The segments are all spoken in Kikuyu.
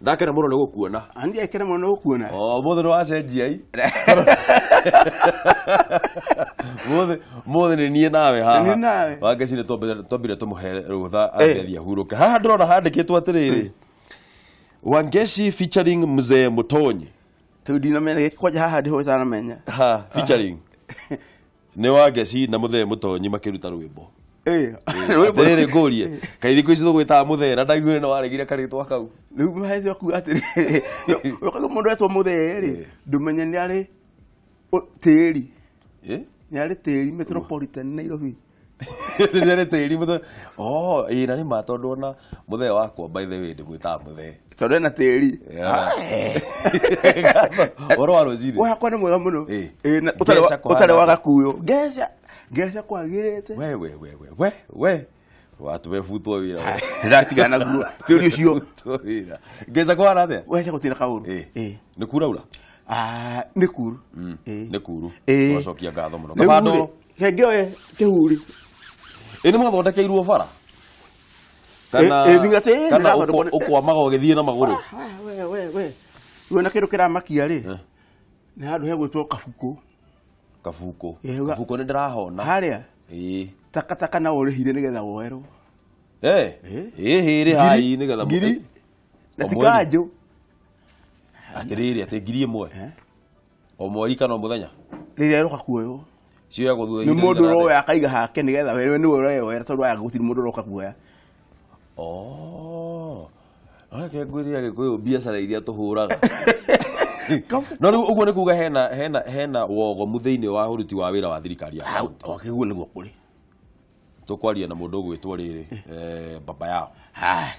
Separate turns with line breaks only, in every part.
Ndakena mũno nĩ gũkuona.
Andi akena mũno nĩ gũkuona.
O mũthĩ nĩ wacenjia i. Mũthĩ nĩ niĩ nawe haha.
Nĩ nawe.
Wangeci nĩ twambire tũmũhe rũtha athiĩ ahurũke. Haha ndĩrona handĩkĩtwo atĩrĩrĩ. Wangeci featuring Mzee Mutonyi.
Rĩu ndinamenya gĩkwanja haha ndĩho ĩtaramenya.
Ha, featuring. Nĩ Wangeci na Mzee Mutonyi makĩruta rwĩmbo. Atĩrĩrĩ ngũrie, kaĩ thikũ ici tũgwĩtaga mũthee na ndaiguire nĩ waregire karĩtwa kau.
Rĩu mahĩtia kuga atĩrĩrĩ, ũkaigua mũndũ etwo mũthee rĩ, ndũmenye nĩ arĩ tĩri. Nĩ arĩ tĩri Metropolitan Nairobi.
Nĩ arĩ tĩri Oh, ĩĩ na nĩ ma tondũ ona mũthee wakwa by the way ndĩmwĩtaga mũthee.
Tondũ ena tĩri.
Ũhoro wa rũcinĩ.
Wakwa nĩ mwega mũno. Ũtarĩ wa gakuyo. Ngeca. Ngeca kwagĩrĩte.
We we we we we we. Watu webutwo wĩra.
Ndĩratigana naguo. Tĩri ũcio.
Wĩra. Ngeca kũhana atĩa?
Ngeca gũtirĩ kaũndũ.
Nĩ kuraura?
Nĩ kuru.
Nĩ kuru. Twacokia ngatho mũno. Kabando.
Reke ngĩoye kĩhuri.
Ĩ nĩ mwathondekeirwo bara? Kana kana ũkwamaga ũgĩthiĩ na magũrũ?
We we we. Wona kĩndũ kĩramakia rĩ. Nĩ handũ hegwĩtwo Kabuku.
Kabuku. Kabuku nĩ ndĩrahona.
Harĩa?
Ĩĩ.
Takataka na ũrĩhire nĩgetha woerwo.
Ĩĩ rĩ hai nĩgetha
ngiri. Na ti kanjũ.
Atĩrĩrĩ atĩ ngiri ĩmwe. O mweri kana o mũthenya?
Rĩrĩa ĩroka kuoywo.
Cioyagwo thutha
Nĩ mũndũ ũroya akaiga hake nĩgetha we nĩwe ũreyoera tondũ aya gũtirĩ mũndũ ũroka kuoya.
Oh. No reke ngwĩre Agĩkũyũ biacara iria tũhũraga. No rĩu ũguo nĩ kuga hena wogomu thĩinĩ wa ũruti wa wĩra wa thirikari ya kaunti.
Ũguo nĩguo kũrĩ.
Tũkwaria na mũndũ ũgwĩtwo rĩrĩ baba yao.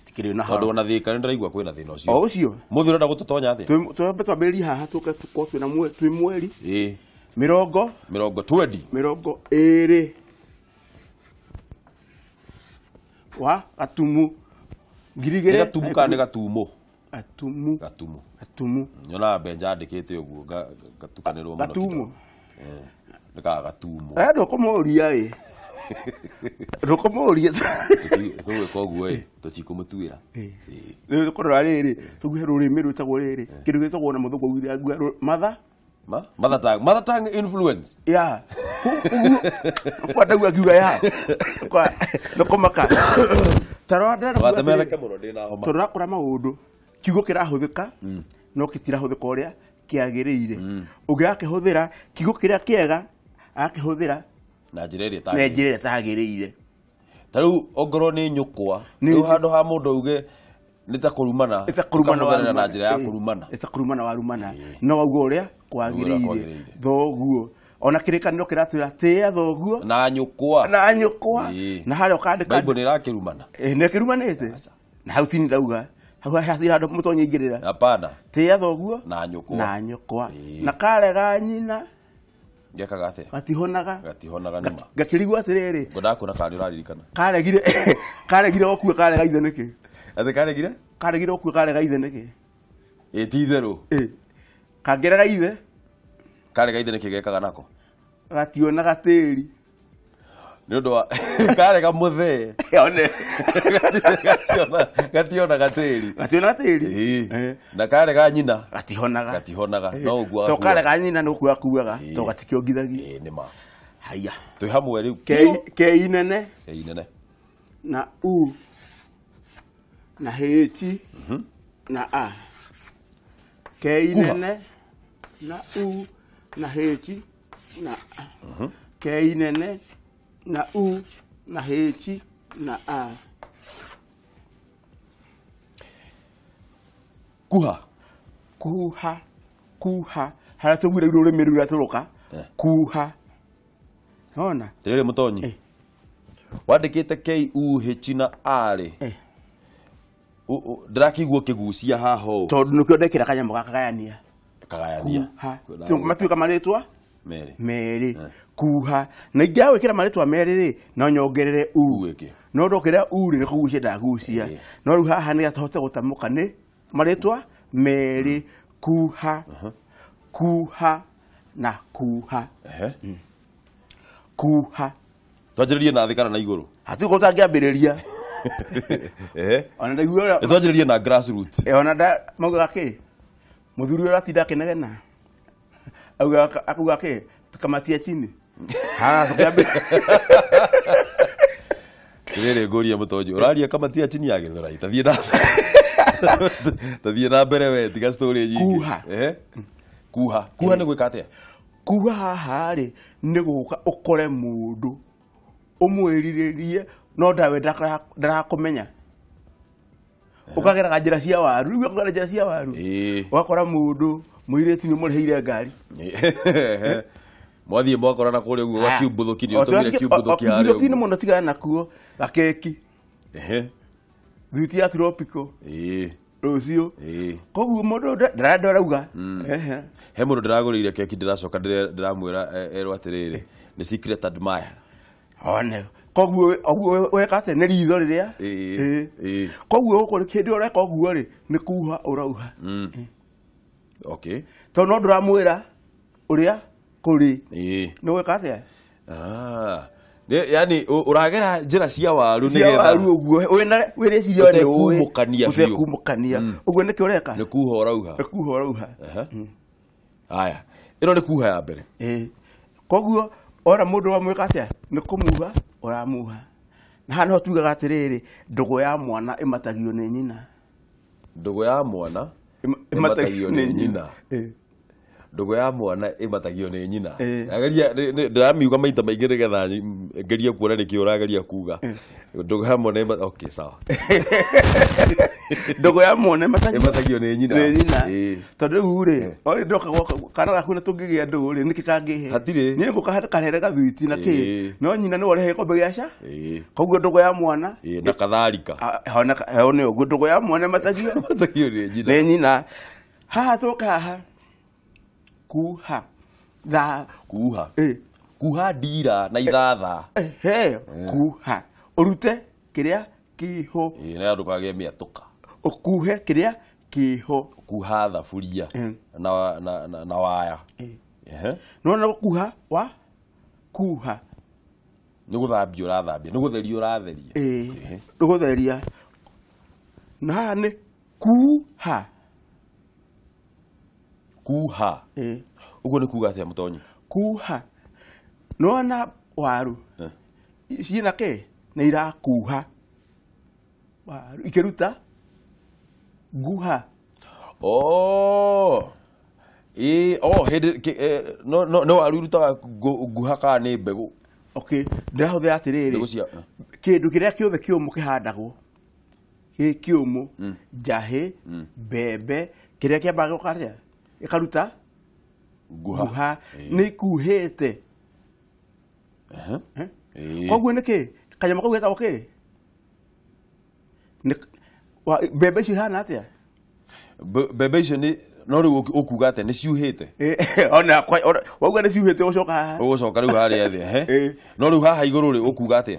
Tikĩrĩ na
tondũ ona Thĩka nĩ ndĩraigua kwĩna thĩna ũcio.
O ũcio.
Mũthĩ ũrenda gũtũtonya atĩa?
Twambe twambĩrĩrie haha tũke tũkorwo twĩna twĩ mweri.
Ĩĩ.
Mĩrongo.
Mĩrongo 20.
Mĩrongo ĩrĩ. Wa Gatumu. Ngiri igĩrĩ.
Nĩ Gatumu kana nĩ Gatumu?
Gatumu.
Gatumu.
Gatumu.
Nyonaga Benja andĩkĩte ũguo ngatukanĩrwo mũno.
Gatumu.
Nĩ ka Gatumu.
Ndũkũmũria ĩ. Ndũkũmũria.
Tũgwĩka ũguo ĩ, tũtikũmũtuĩra.
Rĩu tũkũrora rĩrĩ, tũguhe rũrĩmĩ rwĩtagwo rĩrĩ, kĩndũ gĩtagwo na mũthũngũ augire mother.
Mother tongue. Mother tongue influence.
Yeah. Kwa ndauga ngiuga ya. Kwa ndũkũmaka. Tarora
Watemetheke mũno ndĩna homa.
Tondũ ũrakora maũndũ kiugo kĩrahũthĩka no gĩtirahũthĩka ũrĩa kĩagĩrĩire. Ũngĩgakĩhũthĩra kiugo kĩrĩa kĩega agakĩhũthĩra
na njĩra ĩrĩa
na njĩra ĩrĩa ĩtagĩrĩire.
Ta rĩu ongorwo nĩ nyũkwa, rĩu handũ ha mũndũ auge nĩ ta kũrumana, ũkahũthĩra na njĩra ya kũrumana.
Nĩ ta kũrumana warumana. No wauga ũrĩa kwagĩrĩire. Thoguo. Ona kĩrĩkanĩro kĩratwĩra tĩĩa thoguo
na nyũkwa.
Na nyũkwa. Na harĩa ũkandĩka
Bible nĩ ĩrakĩrumana.
Nĩ ĩkĩrumanĩte. Na hau ti ndauga. Hau hatirĩ handũ mũtonyi aingĩrĩra.
Hapana.
Tĩĩa thoguo
na nyũkwa.
Na nyũkwa. Na karega nyina.
Gekaga atĩa?
Gatihonaga.
Gatihonaga nĩma.
Gakĩrigwo atĩrĩrĩ.
Ngwendaga kuona kana nĩ ũraririkana.
Karegire karegire gũkua karega ithe nĩkĩ?
Atĩ karegire?
Karegire gũkua karega ithe nĩkĩ?
Ĩ ti itherũ.
Kangĩrega ithe.
Karega ithe nĩkĩ gekaga nako?
Gationaga tĩri.
Nĩ ũndũ wa karega mũthee.
One.
Gationaga tĩri.
Gationaga tĩri.
Na karega nyina.
Gatihonaga.
Gatihonaga. No ũguo.
To karega nyina nĩ gũkua akuaga. To gatikĩongithagia.
Ĩ nĩ ma.
Haiya.
Twĩ hamwe rĩu.
K nene.
K nene.
Na U. Na H. Na A. K nene. Na U. Na H. Na A. K nene. Na U. Na H. Na A.
Kuha.
Kuha. Kuha. Harĩa tũguire rũrĩmĩ rũu rũratũrũka. Kuha. Ona.
Atĩrĩrĩ Mũtonyi. Wandĩkĩte K U H na A rĩ. Ndĩrakĩigua ũkĩgucia haha ũũ.
Tondũ nĩkĩo ndekĩra kanyamũ gaka gayania.
Kagayania.
Kuha. Matuĩka marĩtwa?
Merĩ.
Merĩ. Kuha. Na ingĩaga gwĩkĩra marĩtwa merĩ rĩ, no nyongerere U. No ndokĩra U rĩ, nĩ kũgucia ndagucia. No rĩu haha nĩgetha tũhote gũtamũka nĩ marĩtwa merĩ. Kuha. Kuha na kuha. Kuha.
Twanjĩrĩrie na thĩ kana na igũrũ?
Hatirĩ ũndũ ũtangĩambĩrĩria. Ona ndaigua
twanjĩrĩrie na grassroots.
Ona nda maugaga kĩ mũthuri ũrĩa ũratinda akĩnegena augaga kĩ kamatia chini. Ha tũkĩambia
rĩrĩ ngũrie mũtonyi ũraria kamatia chini ya Gĩthũrai tathiĩ na mbere we tiga story nyingĩ.
Kuha.
Kuha. Kuha nĩ gwĩka atĩa?
Kuha haha rĩ nĩ gũka ũkore mũndũ ũmwĩrirĩrie no ndawe ndarakũmenya. Ũkageraga njĩra cia waru, rĩu ũkagera njĩra cia waru. Ũgakora mũndũ mũirĩtu nĩ ũmũrĩhĩire ngari.
Mwathiĩ mwakorana kũrĩa ũguo gakiumbuthũki nĩ ũtũmire kiumbuthũki harĩa
ũguo. Nĩ mũno tigana nakuo gakeki. Thuti ya tropical. Rũciũ. Koguo mũndũ ndarenda arauga.
He mũndũ ndĩragũrĩire keki ndĩracoka ndĩramwĩra erwo atĩrĩrĩ nĩ secret admirer.
One. Koguo ũguo weka atĩa nĩ ritho rĩrĩa. Koguo ũkũrĩ kĩndũ ũreka ũguo rĩ nĩ kuha ũrauha.
Okay.
Tondũ no ndũramwĩra ũrĩa kũrĩ. Nĩ weka atĩa?
Yani ũragera njĩra cia waru
nĩgetha cia waru ũguo wĩna wĩreciria nĩ ũĩ ũtekumũkania ũguo nĩkĩo ũreka
nĩ kuha ũrauha.
Nĩ kuha ũrauha.
Haya ĩno nĩ kuha ya mbere.
Koguo ora mũndũ wamwĩka atĩa nĩ kũmuha ũramuha. Na haha no tugaga atĩrĩrĩ ndũgũ ya mwana ĩmatagio nĩ nyina.
Ndũgũ ya mwana ĩmatagio nĩ nyina. Ndũgũ ya mwana ĩmatagio nĩ nyina. Ageria ndĩramiuga maita maingĩ nĩgetha ngerie kuona nĩkĩ ũrageria kuga. Ndũgũ ya mwana okay sawa.
Ndũgũ ya mwana
ĩmatagio nĩ nyina.
Nĩ nyina. Tondũ rĩu rĩ ore ndoka gwaka kana gaku na tũngĩgĩa ndũgũ rĩ nĩkĩ kangĩhe.
Hatirĩ.
Niĩ ngũka karehere gathuiti na kĩ. No nyina nĩwe ũrehe gĩkombe gĩa ca. Koguo ndũgũ ya mwana
na katharika.
Hona ũguo ndũgũ ya mwana ĩmatagio
nĩ nyina.
Nĩ nyina. Haha tũka haha. Kuha. Tha
kuha. Kuha ndira na ithatha.
Kuha. Ũrute kĩrĩa kĩho.
Na ndũkagĩe mĩatũka.
Ũkuhe kĩrĩa kĩho.
Kuha thaburia na waya.
Nĩwona gũkuha wa kuha.
Nĩ gũthambia ũrathambia, nĩ gũtheria ũratheria.
Nĩ gũtheria. Na haha nĩ kuha.
Kuha. Ũguo nĩ kuga atĩa mũtonyi?
Kuha. Nĩwona waru ciĩna kĩ nĩ irakuha waru ikĩruta nguha.
Hĩndĩ no waru irutaga nguha kana nĩ mbegũ?
Okay, ndĩrahũthĩra atĩrĩrĩ kĩndũ kĩrĩa kĩothe kĩũmũ kĩhandagwo gĩ kĩũmũ njahĩ mbembe kĩrĩa kĩambaga gũka atĩa ĩkaruta nguha nĩ ikuhĩte. Koguo nĩkĩ kanyamũ kau getagwo kĩ? Mbembe icio ihana atĩa?
Mbembe icio nĩ no rĩu ũkuga atĩa nĩ ciuhĩte?
Ona wauga nĩ ciuhĩte ũgũcoka haha.
Ũgũcoka rĩu harĩa thĩ. No rĩu haha igũrũ rĩ ũkuga atĩa?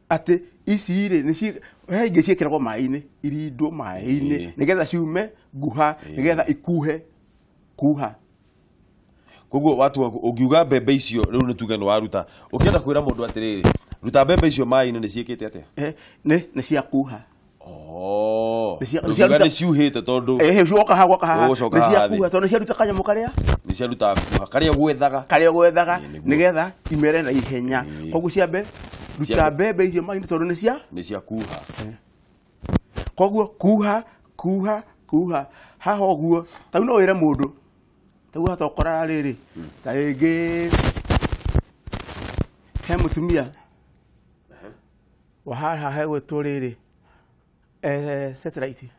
Atĩ ici rĩ nĩ he ingĩ ciĩkĩragwo maĩ-inĩ irindwo maĩ-inĩ nĩgetha ciume nguha nĩgetha ikuhe kuha.
Koguo watu ũngiuga mbembe icio rĩu nĩ tuge nĩ waruta ũkĩenda kwĩra mũndũ atĩrĩrĩ ruta mbembe icio maĩ-inĩ nĩ ciĩkĩte atĩa?
Nĩ cia kuha.
Nĩ ciuhĩte tondũ
cioka haha gwoka haha nĩ cia kuha tondũ nĩ ciaruta kanyamũ karĩa
nĩ ciaruta kuha karĩa gwethaga
nĩgetha imere na ihenya. Koguo ciambe ruta mbembe icio maĩ-inĩ tondũ
nĩ cia kuha.
Koguo kuha kuha kuha haha ũguo ta no wĩre mũndũ ta hata ũkoraga rĩrĩ ta rĩngĩ he mũtumia wa haha hegwĩtwo rĩrĩ satellite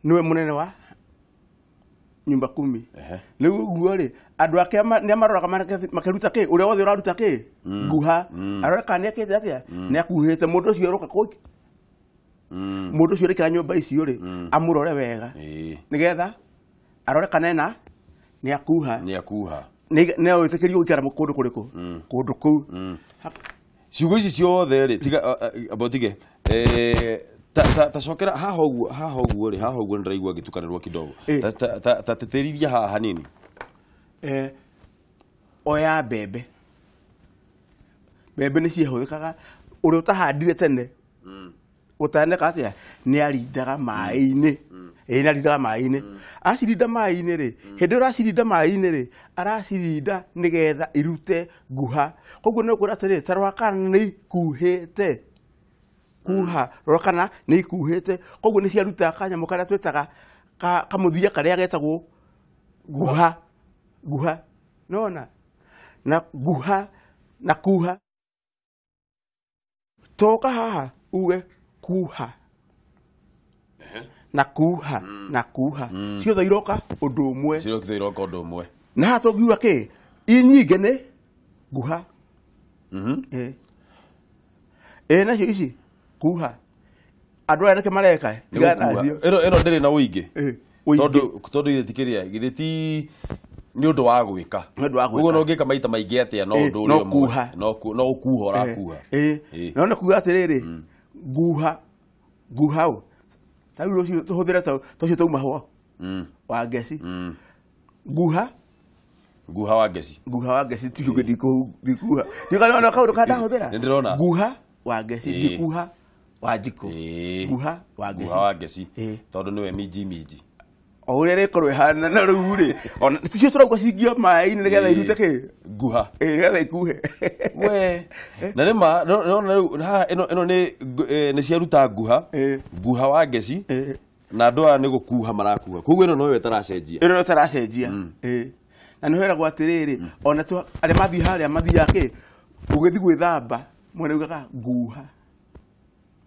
nĩwe mũnene wa nyumba kumi. Rĩu ũguo rĩ andũ ake nĩ maroraga makĩruta kĩ ũrĩa wothe ũraruta kĩ nguha arore kana nĩekĩte atĩa nĩ akuhĩte mũndũ ũcio ũroka kũ mũndũ ũcio ũrekĩra nyũmba icio rĩ amũrore wega nĩgetha arore kana ena nĩ akuha nĩ wĩtĩkĩrio gũikara kũndũ kũrĩkũ kũndũ kũu.
Ciugo ici ciothe rĩ tiga tige ta cokera haha ũguo rĩ haha ũguo nĩndĩraigua ngĩtukanĩrwo kidogo ta tĩtĩrithia haha hanini.
Oya mbembe mbembe nĩ ciahũthĩkaga ũrĩa ũtahandire tene Ũtaneka atĩa? Nĩ arindaga maĩ-inĩ. Ĩĩ nĩ arindaga maĩ-inĩ. Acirinda maĩ-inĩ rĩ, hĩndĩ ĩrĩa aracirinda maĩ-inĩ rĩ, aracirinda nĩgetha irute nguha. Koguo nĩ ũkwĩra atĩrĩrĩ, ta rora kana nĩ ikuhĩte. Kuha, rora kana nĩ ikuhĩte. Koguo nĩ ciaruta kanyamũ karĩa twĩtaga kamũthia karĩa getagwo nguha. Nguha. Nĩwona? Na nguha na kuha. Toka haha uge kuha. Na kuha na kuha. Ciothe iroka ũndũ ũmwe.
Ciothe iroka ũndũ ũmwe.
Na haha tũngiuga kĩ? I nyingĩ nĩ nguha. Ĩ nacio ici kuha. Andũ aya nĩkĩ mareka? Tigana nacio.
Ĩno ndĩrĩ na ũingĩ. Tondũ githĩ ti kĩrĩa, githĩ ti nĩ ũndũ wa gwĩka.
Nĩ ũndũ wa gwĩka.
Ũguo no ũngĩka maita maingĩ atĩa no ũndũ ũrĩa ũmwe. No gũkuha ũrakuha.
No nĩ kuga atĩrĩrĩ, nguha, nguha ũ. Ta rĩu rũciũ tũhũthĩre tũcio twauma ho. Wa ngeci. Nguha.
Nguha wa ngeci.
Nguha wa ngeci ti ũngĩ ndikuha. Ndikana kaũndũ karĩa ndahũthĩra.
Nĩ ndĩrona.
Nguha wa ngeci ndikuha wa njiko. Nguha wa ngeci.
Nguha wa ngeci. Tondũ nĩwe minji minji.
O ũrĩa rĩkorwo ĩhana na rĩu rĩ, ona ticio tũrauga cingio maĩ-inĩ nĩgetha irute kĩ?
Nguha.
Nĩgetha ikuhe.
We. Na nĩ ma, nĩwona rĩu haha ĩno nĩ ciaruta nguha. Nguha wa ngeci. Na andũ aya nĩ gũkuha marakuha. Koguo ĩno noyo ĩtaracenjia.
Ĩno noyo ĩtaracenjia. Na nĩ heragwo atĩrĩrĩ, ona arĩa mathiĩ harĩa mathiaga kĩ? Ũgĩthiĩ gwĩthamba, mwene ugaga nguha.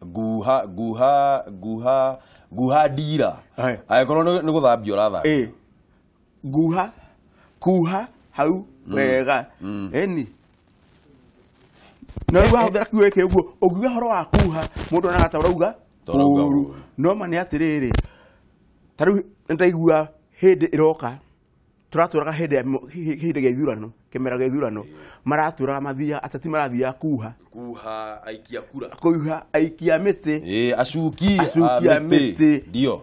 Nguha, nguha, nguha, nguha ndira. Angĩkorwo nĩ gũthambia ũrathambia.
Nguha, kuha hau wega. Ĩni. No rĩu wahũthĩra kiugo gĩkĩ ũguo, ũngiuga ũhoro wa kuha, mũndũ onaga ta ũrauga ũru. No ma nĩ atĩrĩrĩ, ta rĩu nĩndaigua hĩndĩ ĩroka, tũratũraga hĩndĩ gĩa ithurano, kĩmera gĩa ithurano, maratũraga mathiaga, ateti marathiaga kuha.
Kuha aikia kura.
Kuha aikia mĩtĩ.
Acuki
a mĩtĩ.
Ndio.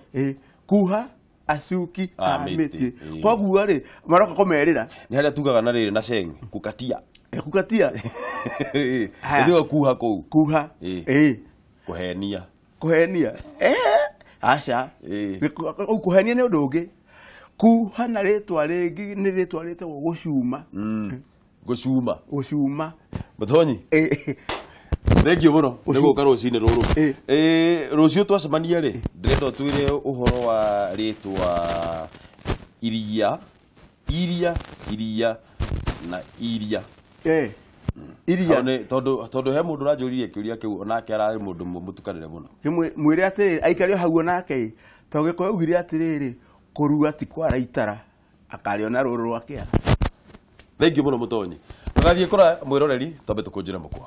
Kuha acuki a mĩtĩ. Koguo rĩ, maroka kũmerĩra.
Nĩ harĩa tugaga na rĩrĩ na Sheng, kukatia.
Kukatia.
Ndio kuha kũu.
Kuha.
Kũhenia.
Kũhenia. Aca. Kũhenia nĩ ũndũ ũngĩ. Kuha na rĩtwa rĩngĩ nĩ rĩtwa rĩtagwo gũcuma.
Gũcuma.
Gũcuma.
Mũtonyi. Thank you mũno nĩ gũka rũcinĩ rũrũ. Rũciũ twacemania rĩ, ndĩrenda ũtwĩre ũhoro wa rĩtwa iria, iria, iria na iria.
Iria.
Tondũ he mũndũ ũranjũririe kĩũria kĩu onake ararĩ mũndũ mũtukanĩre mũno.
Mwĩre atĩrĩrĩ, aikare o hau onake, tondũ Gĩkũyũ augire atĩrĩrĩ, kũrua ti kwara itara, akarĩona rũrũ rwa kĩara.
Thank you mũno Mũtonyi. Ndũgathiĩ kũraya mwĩroreri, twambe tũkũnjĩre mũkwa.